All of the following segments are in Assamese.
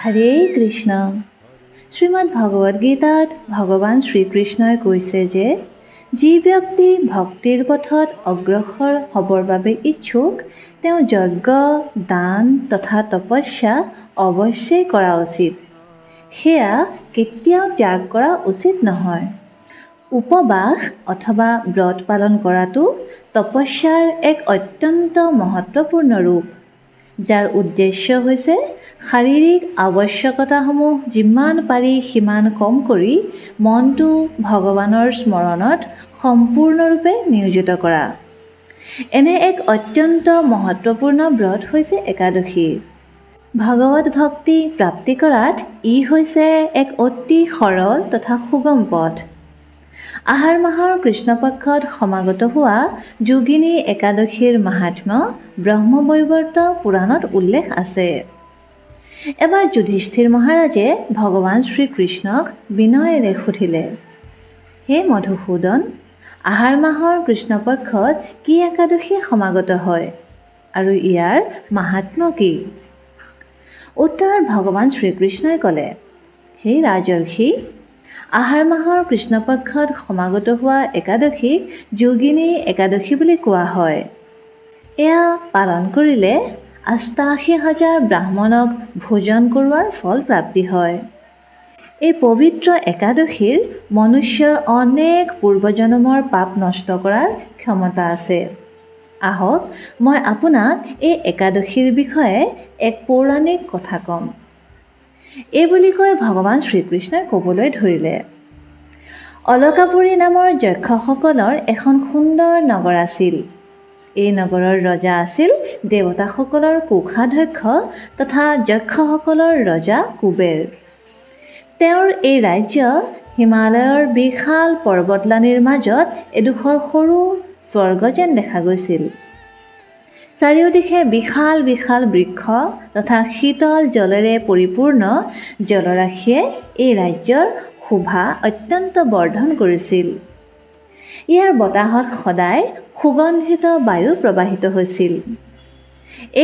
হৰে কৃষ্ণ। শ্ৰীমদ্ ভগৱদ গীতাত ভগৱান শ্ৰীকৃষ্ণই কৈছে যে যি ব্যক্তি ভক্তিৰ পথত অগ্ৰসৰ হ'বৰ বাবে ইচ্ছুক, তেওঁ যজ্ঞ, দান তথা তপস্যা অৱশ্যেই কৰা উচিত। সেয়া কেতিয়াও ত্যাগ কৰা উচিত নহয়। উপবাস অথবা ব্ৰত পালন কৰাটো তপস্যাৰ এক অত্যন্ত মহত্বপূৰ্ণ ৰূপ, যাৰ উদ্দেশ্য হৈছে শাৰীৰিক আৱশ্যকতাসমূহ যিমান পাৰি সিমান কম কৰি মনটো ভগৱানৰ স্মৰণত সম্পূৰ্ণৰূপে নিয়োজিত কৰা। এনে এক অত্যন্ত মহত্বপূৰ্ণ ব্ৰত হৈছে একাদশী। ভগৱত ভক্তি প্ৰাপ্তি কৰাত ই হৈছে এক অতি সৰল তথা সুগম পথ। আহাৰ মাহৰ কৃষ্ণপক্ষত সমাগত হোৱা যোগিনী একাদশীৰ মাহাত্ম্য ব্ৰহ্মবৈৱৰ্ত পুৰাণত উল্লেখ আছে। এবাৰ যুধিষ্ঠিৰ মহাৰাজে ভগৱান শ্ৰীকৃষ্ণক বিনয়েৰে সুধিলে, হে মধুসূদন, আহাৰ মাহৰ কৃষ্ণপক্ষত কি একাদশী সমাগত হয় আৰু ইয়াৰ মাহাত্ম্য কি? উত্তৰত ভগৱান শ্ৰীকৃষ্ণই ক'লে, হে ৰাজৰ্ষি, আহাৰ মাহৰ কৃষ্ণপক্ষত সমাগত হোৱা একাদশীক যোগিনী একাদশী বুলি কোৱা হয়। এয়া পালন কৰিলে 88,000 ব্ৰাহ্মণক ভোজন কৰোৱাৰ ফল প্ৰাপ্তি হয়। এই পবিত্ৰ একাদশীৰ মনুষ্যৰ অনেক পূৰ্বজন্মৰ পাপ নষ্ট কৰাৰ ক্ষমতা আছে। আহক, মই আপোনাক এই একাদশীৰ বিষয়ে এক পৌৰাণিক কথা ক'ম। এই বুলি কৈ ভগৱান শ্ৰীকৃষ্ণই ক'বলৈ ধৰিলে, অলকাপুৰী নামৰ যক্ষসকলৰ এখন সুন্দৰ নগৰ আছিল। এই নগৰৰ ৰজা আছিল দেৱতাসকলৰ কোষাধ্যক্ষ তথা যক্ষসকলৰ ৰজা কুবেৰ। তেওঁৰ এই ৰাজ্য হিমালয়ৰ বিশাল পৰ্বতলানিৰ মাজত এডোখৰ সৰু স্বৰ্গ যেন দেখা গৈছিল। চাৰিওদিশে বিশাল বিশাল বৃক্ষ তথা শীতল জলেৰে পৰিপূৰ্ণ জলৰাশিয়ে এই ৰাজ্যৰ শোভা অত্যন্ত বৰ্ধন কৰিছিল। ইয়াৰ বতাহত সদায় সুগন্ধিত বায়ু প্ৰবাহিত হৈছিল।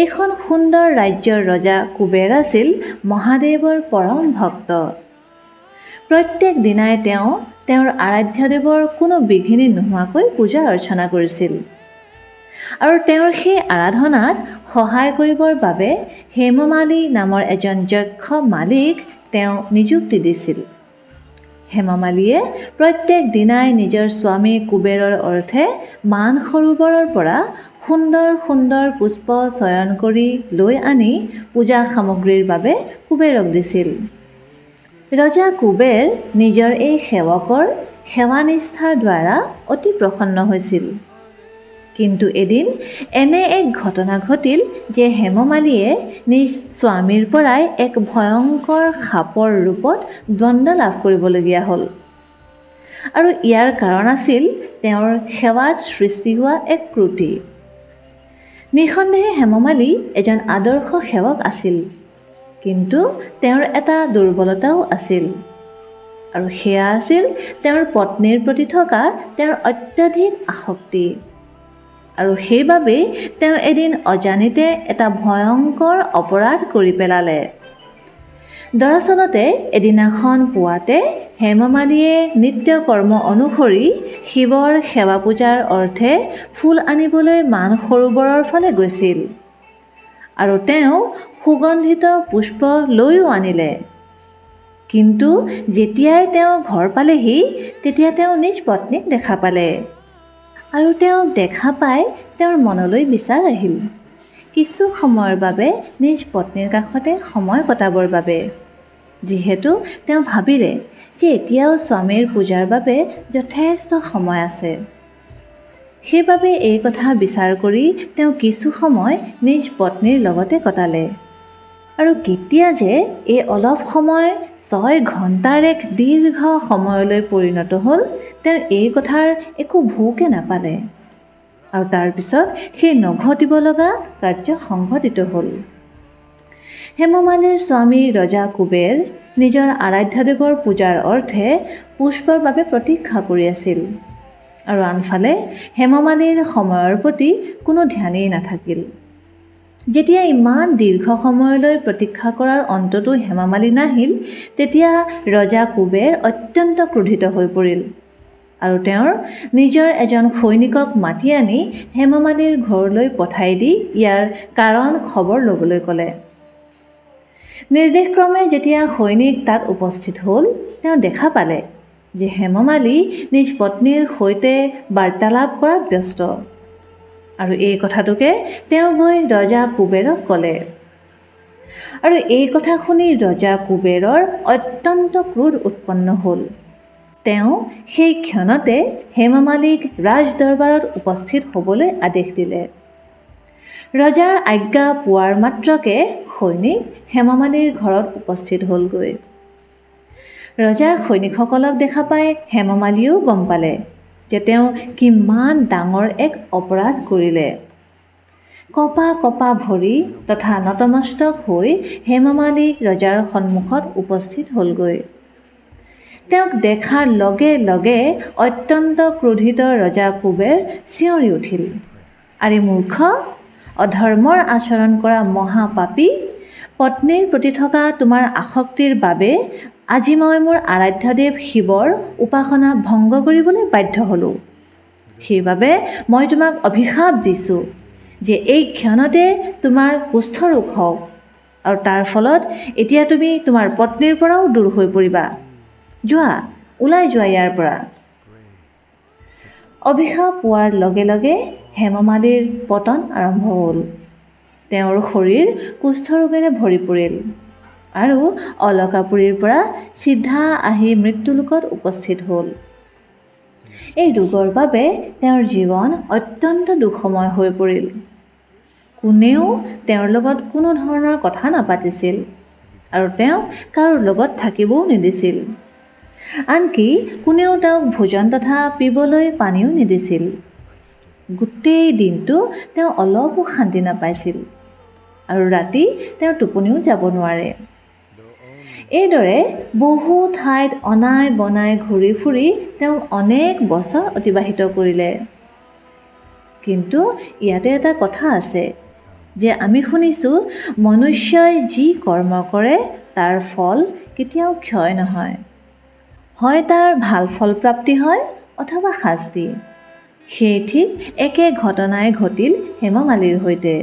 এইখন সুন্দৰ ৰাজ্যৰ ৰজা কুবেৰ আছিল মহাদেৱৰ পৰম ভক্ত। প্ৰত্যেক দিনাই তেওঁ তেওঁৰ আৰাধ্যদেৱৰ কোনো বিঘিনি নোহোৱাকৈ পূজা অৰ্চনা কৰিছিল আৰু তেওঁৰ সেই আৰাধনাত সহায় কৰিবৰ বাবে হেমমালী নামৰ এজন যক্ষ মালিক তেওঁ নিযুক্তি দিছিল। হেমমালীয়ে প্ৰত্যেক দিনাই নিজৰ স্বামী কুবেৰৰ অৰ্থে মান সৰোবৰৰ পৰা সুন্দৰ সুন্দৰ পুষ্প চয়ন কৰি লৈ আনি পূজা সামগ্ৰীৰ বাবে কুবেৰক দিছিল। ৰজা কুবেৰ নিজৰ এই সেৱকৰ সেৱানিষ্ঠাৰ দ্বাৰা অতি প্ৰসন্ন হৈছিল। কিন্তু এদিন এনে এক ঘটনা ঘটিল যে হেমমালীয়ে নিজ স্বামীৰ পৰাই এক ভয়ংকৰ সাপৰ ৰূপত দণ্ড লাভ কৰিবলগীয়া হ'ল আৰু ইয়াৰ কাৰণ আছিল তেওঁৰ সেৱাত সৃষ্টি হোৱা এক ক্ৰুটি। নিঃসন্দেহে হেমমালী এজন আদৰ্শ সেৱক আছিল, কিন্তু তেওঁৰ এটা দুৰ্বলতাও আছিল আৰু সেয়া আছিল তেওঁৰ পত্নীৰ প্ৰতি থকা তেওঁৰ অত্যধিক আসক্তি। আৰু সেইবাবেই তেওঁ এদিন অজানিতে এটা ভয়ংকৰ অপৰাধ কৰি পেলালে। দৰাচলতে এদিনাখন পুৱাতে হেমমালীয়ে নিত্য কৰ্ম অনুসৰি শিৱৰ সেৱা পূজাৰ অৰ্থে ফুল আনিবলৈ মান সৰোবৰৰ ফালে গৈছিল আৰু তেওঁ সুগন্ধিত পুষ্প লৈও আনিলে। কিন্তু যেতিয়াই তেওঁ ঘৰ পালেহি, তেতিয়া তেওঁ নিজ পত্নীক দেখা পালে আৰু তেওঁক দেখা পাই তেওঁৰ মনলৈ বিচাৰ আহিল কিছু সময়ৰ বাবে নিজ পত্নীৰ কাষতে সময় কটাবৰ বাবে, যিহেতু তেওঁ ভাবিলে যে এতিয়াও স্বামীৰ পূজাৰ বাবে যথেষ্ট সময় আছে। সেইবাবে এই কথা বিচাৰ কৰি তেওঁ কিছু সময় নিজ পত্নীৰ লগতে কটালে আৰু কেতিয়া যে এই অলপ সময় 6 ঘণ্টাৰ এক দীৰ্ঘ সময়লৈ পৰিণত হ'ল, তেওঁ এই কথাৰ একো ভূকে নাপালে আৰু তাৰপিছত সেই নঘটিব লগা কাৰ্য সংঘটিত হ'ল। হেমমালীৰ স্বামী ৰজা কুবেৰ নিজৰ আৰাধ্যদেৱৰ পূজাৰ অৰ্থে পুষ্পৰ বাবে প্ৰতীক্ষা কৰি আছিল আৰু আনফালে হেমমালীৰ সময়ৰ প্ৰতি কোনো ধ্যানেই নাথাকিল। যেতিয়া ইমান দীৰ্ঘ সময়লৈ প্ৰতীক্ষা কৰাৰ অন্ততো হেমামালী নাহিল, তেতিয়া ৰজা কুবেৰ অত্যন্ত ক্ৰোধিত হৈ পৰিল আৰু তেওঁৰ নিজৰ এজন সৈনিকক মাতি আনি হেমামালীৰ ঘৰলৈ পঠাই দি ইয়াৰ কাৰণ খবৰ ল'বলৈ ক'লে। নিৰ্দেশক্ৰমে যেতিয়া সৈনিক তাত উপস্থিত হ'ল, তেওঁ দেখা পালে যে হেমমালী নিজ পত্নীৰ সৈতে বাৰ্তালাপ কৰাত ব্যস্ত আৰু এই কথাটোকে তেওঁ গৈ ৰজা কুবেৰক ক'লে। আৰু এই কথা শুনি ৰজা কুবেৰৰ অত্যন্ত ক্ৰোধ উৎপন্ন হ'ল। তেওঁ সেই ক্ষণতে হেমমালীক ৰাজদৰবাৰত উপস্থিত হ'বলৈ আদেশ দিলে। ৰজাৰ আজ্ঞা পোৱাৰ মাত্ৰকে সৈনিক হেমমালীৰ ঘৰত উপস্থিত হ'লগৈ। ৰজাৰ সৈনিকসকলক দেখা পাই হেমমালীয়েও গম পালে যে তেওঁ কিমান ডাঙৰ এক অপৰাধ কৰিলে। কঁপা কঁপা ভৰি তথা নতমস্তক হৈ হেমমালী ৰজাৰ সন্মুখত উপস্থিত হ'লগৈ। তেওঁক দেখাৰ লগে লগে অত্যন্ত ক্ৰোধিত ৰজা কুবেৰ চিঞৰি উঠিল, আৰে মূৰ্খ, অধৰ্মৰ আচৰণ কৰা মহাপাপী, পত্নীৰ প্ৰতি থকা তোমাৰ আসক্তিৰ বাবে আজি মই মোৰ আৰাধ্যদেৱ শিৱৰ উপাসনা ভংগ কৰিবলৈ বাধ্য হ'লোঁ। সেইবাবে মই তোমাক অভিশাপ দিছোঁ যে এই ক্ষণতে তোমাৰ কুষ্ঠৰোগ হওক আৰু তাৰ ফলত এতিয়া তুমি তোমাৰ পত্নীৰ পৰাও দূৰ হৈ পৰিবা। যোৱা, ওলাই যোৱা ইয়াৰ পৰা। অভিশাপ পোৱাৰ লগে লগে হেমমালীৰ পতন আৰম্ভ হ'ল। তেওঁৰ শৰীৰ কুষ্ঠৰোগেৰে ভৰি পৰিল আৰু অলকাপুৰীৰ পৰা চিধা আহি মৃত্যুলোকত উপস্থিত হ'ল। এই ৰোগৰ বাবে তেওঁৰ জীৱন অত্যন্ত দুখময় হৈ পৰিল। কোনেও তেওঁৰ লগত কোনো ধৰণৰ কথা নাপাতিছিল আৰু তেওঁক কাৰো লগত থাকিবও নিদিছিল। আনকি কোনেও তেওঁক ভোজন তথা পিবলৈ পানীও নিদিছিল। গোটেই দিনটো তেওঁ অলপো শান্তি নাপাইছিল আৰু ৰাতি তেওঁ টোপনিও যাব নোৱাৰে। এইদৰে বহু ঠাইত অনাই বনাই ঘূৰি ফুৰি তেওঁ অনেক বছৰ অতিবাহিত কৰিলে। কিন্তু ইয়াতে এটা কথা আছে যে আমি শুনিছোঁ, মনুষ্যই যি কৰ্ম কৰে তাৰ ফল কেতিয়াও ক্ষয় নহয়, হয় তাৰ ভাল ফল প্ৰাপ্তি হয় অথবা শাস্তি। সেই ঠিক একে ঘটনাই ঘটিল হেমমালীৰ সৈতে।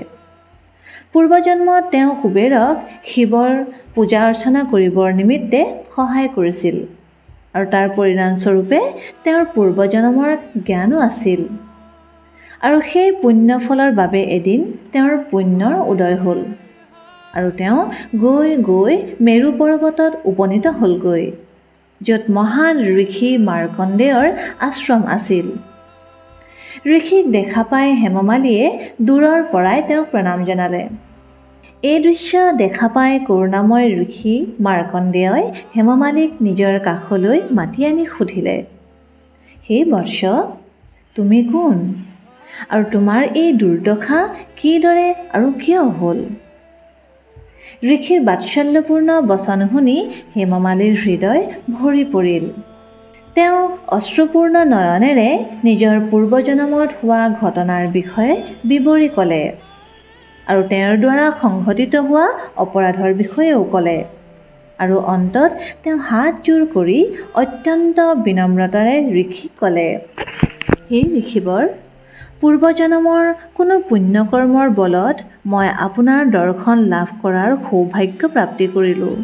পূৰ্বজন্মত তেওঁ কুবেৰক শিৱৰ পূজা অৰ্চনা কৰিবৰ নিমিত্তে সহায় কৰিছিল আৰু তাৰ পৰিণামস্বৰূপে তেওঁৰ পূৰ্বজন্মৰ জ্ঞানো আছিল আৰু সেই পুণ্যফলৰ বাবে এদিন তেওঁৰ পুণ্যৰ উদয় হ'ল আৰু তেওঁ গৈ গৈ মেৰু পৰ্বতত উপনীত হ'লগৈ, য'ত মহান ঋষি মাৰ্কণ্ডেয়ৰ আশ্ৰম আছিল। ঋষিক দেখা পাই হেমমালীয়ে দূৰৰ পৰাই তেওঁক প্ৰণাম জনালে। এই দৃশ্য দেখা পাই কৰুণাময় ঋষি মাৰ্কণ্ডেয়ই হেমমালীক নিজৰ কাষলৈ মাতি আনি সুধিলে, হে বৎস, তুমি কোন আৰু তোমাৰ এই দুৰ্দশা কিদৰে আৰু কিয় হ'ল? ঋষিৰ বাৎসল্যপূৰ্ণ বচন শুনি হেমমালীৰ হৃদয় ভৰি পৰিল। তেওঁ অশ্ৰুপূৰ্ণ নয়নেৰে নিজৰ পূৰ্বজন্মত হোৱা ঘটনাৰ বিষয়ে বিৱৰি ক'লে আৰু তেওঁৰ দ্বাৰা সংঘটিত হোৱা অপৰাধৰ বিষয়েও ক'লে আৰু অন্তত তেওঁ হাত জোৰ কৰি অত্যন্ত বিনম্ৰতাৰে ঋষিক ক'লে, হে ঋষিবৰ, পূৰ্বজন্মৰ কোনো পুণ্যকৰ্মৰ বলত মই আপোনাৰ দৰ্শন লাভ কৰাৰ সৌভাগ্য প্ৰাপ্তি কৰিলোঁ।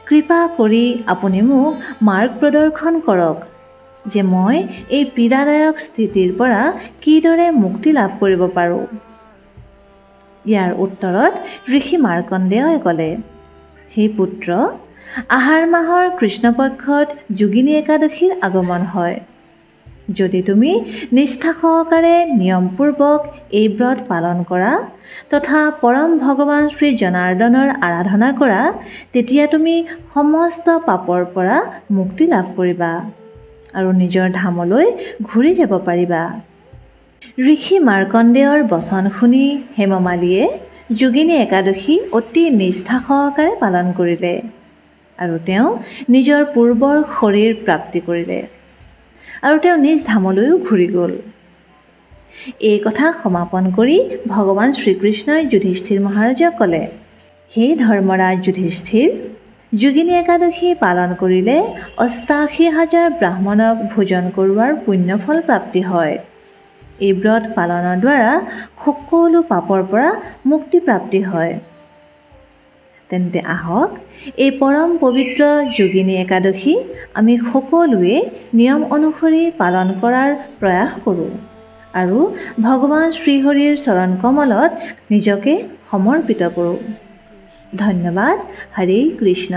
কৃপা কৰি আপুনি মোক মাৰ্গ প্ৰদৰ্শন কৰক যে মই এই পীড়াদায়ক স্থিতিৰ পৰা কিদৰে মুক্তি লাভ কৰিব পাৰোঁ। ইয়াৰ উত্তৰত ঋষি মাৰ্কণ্ডেয়ই ক'লে, হে পুত্ৰ, আহাৰ মাহৰ কৃষ্ণপক্ষত যোগিনী একাদশীৰ আগমন হয়। যদি তুমি নিষ্ঠা সহকাৰে নিয়মপূৰ্বক এই ব্ৰত পালন কৰা তথা পৰম ভগৱান শ্ৰী জনাৰ্দনৰ আৰাধনা কৰা, তেতিয়া তুমি সমস্ত পাপৰ পৰা মুক্তি লাভ কৰিবা আৰু নিজৰ ধামলৈ ঘূৰি যাব পাৰিবা। ঋষি মাৰ্কণ্ডেয়ৰ বচন শুনি হেমমালীয়ে যোগিনী একাদশী অতি নিষ্ঠা সহকাৰে পালন কৰিলে আৰু তেওঁ নিজৰ পূৰ্বৰ শৰীৰ প্ৰাপ্তি কৰিলে আৰু তেওঁ নিজ ধামলৈও ঘূৰি গ'ল। এই কথা সমাপন কৰি ভগৱান শ্ৰীকৃষ্ণই যুধিষ্ঠিৰ মহাৰাজক ক'লে, হে ধৰ্মৰাজ যুধিষ্ঠিৰ, যোগিনী একাদশী পালন কৰিলে 88,000 ব্ৰাহ্মণক ভোজন কৰোৱাৰ পুণ্যফল প্ৰাপ্তি হয়। এই ব্ৰত পালনৰ দ্বাৰা সকলো পাপৰ পৰা মুক্তি প্ৰাপ্তি হয়। তেন্তে আহক, এই পৰম পবিত্ৰ যোগিনী একাদশী আমি সকলোৱে নিয়ম অনুসৰি পালন কৰাৰ প্ৰয়াস কৰোঁ আৰু ভগৱান শ্ৰীহৰিৰ চৰণ কমলত নিজকে সমৰ্পিত কৰোঁ। ধন্যবাদ। হৰে কৃষ্ণ।